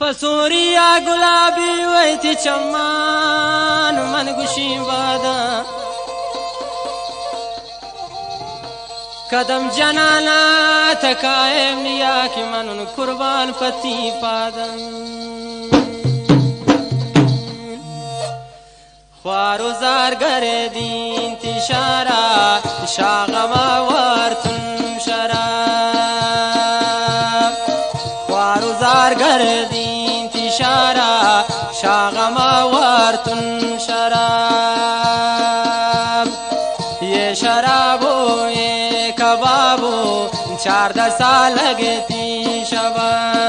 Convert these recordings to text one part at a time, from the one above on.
پسوریا گلابی ویتی چمان من گشین باداں، قدم جنانا تکائے میا کہ من قربان پتی پاداں۔ خوار و زار گردینتی شارا، شاغما وارتن شراب۔ خوار و زار گردینتی شارا، شاغما وارتن شراب۔ یہ شراب و یہ کباب و چاردہ سالگتی شباب۔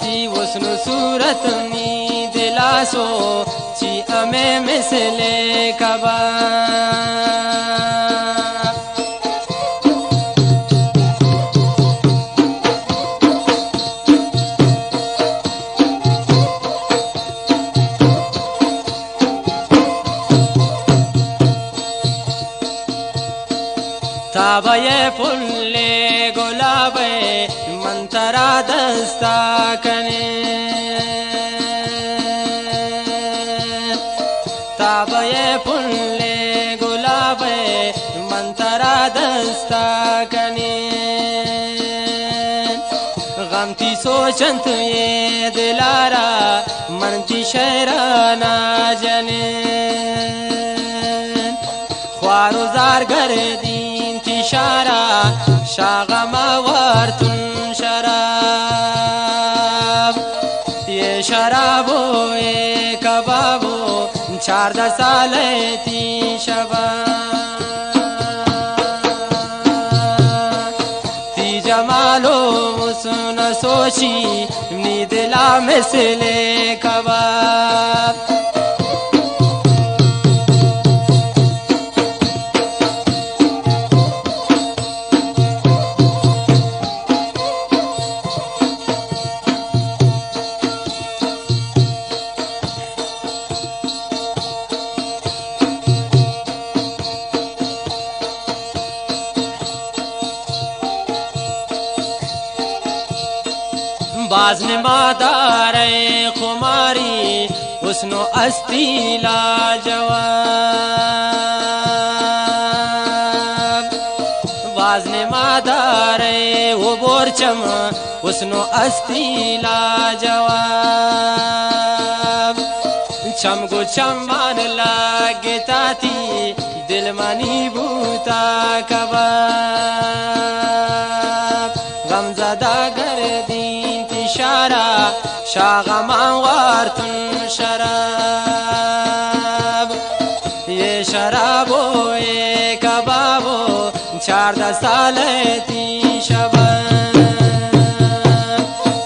تی حسن و صورت نی دلاسو، چی ہمیں مثل کباب۔ تابہ پلے گلابے من ترا دستا کنے۔ تابہ پلے گلابے من ترا دستا کنے۔ غم تی سوچنت یہ دلارا، من تی شعرانا جنین۔ خوار و زار گردینتی شارا، شاغما وارتن شراب۔ یہ شراب و یہ کباب و چاردہ سالتی شباب۔ تی جمال و حسن سوچی نی دلا مثل کباب۔ باز نمادار خماری حسن و ہستی لاجواب۔ باز نمادار و بورچم حسن و ہستی لاجواب۔ چم گو چمان لگتا تی، دل منی بوتا کباب۔ غم زدہ گردینتی شارا، شاغمان وارتن شراب۔ یہ شراب و یہ کباب و چاردہ سالتی شباب۔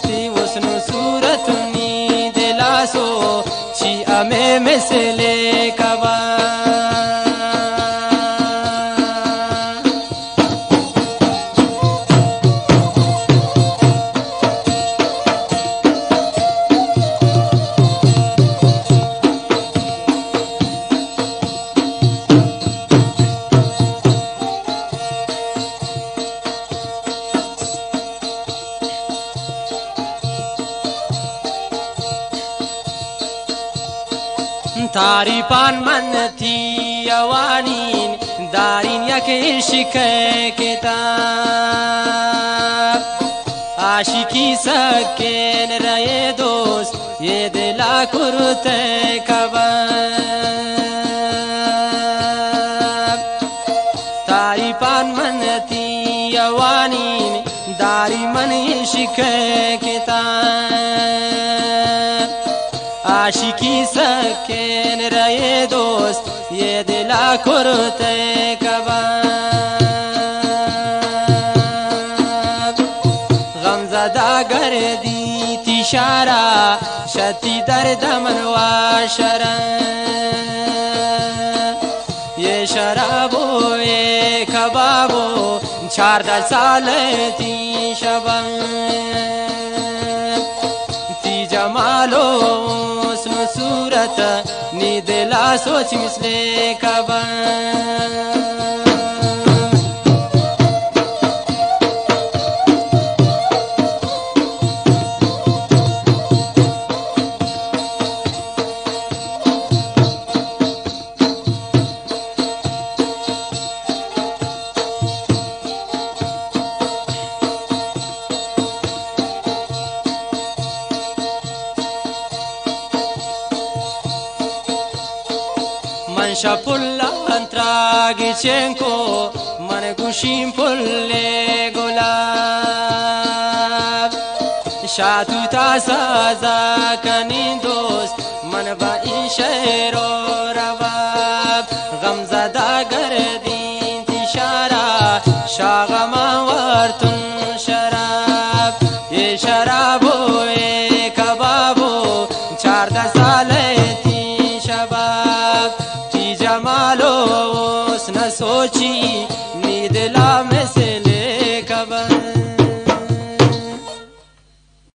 تی حسن و صورت نی دلاسو، چی ہمیں مثل کباب۔ تعریفان من تی اوانین، دارین یک عشق کتاب۔ عاشقی سکین رہے دوست، یہ دلا کرتے کباب۔ تعریفان من تی اوانین، داری من عشق کتاب۔ عاشقی سکین رہے دوست، یہ دلا کرتے کباب۔ غم زدہ گردی تی شارا، شتی درد من واشرا۔ یہ شراب و یہ کباب و چاردہ سال تی شبان۔ تی جمال و حسن و صورت، نی دلا سوچ مثل کبان۔ شپلان تراگی چینکو من گوشیم پلے گلاب، شاتو تا سازا کنین دوست، من با این شعر و رواب، غمزدہ گردین تی شارا، شاغ ما ورتن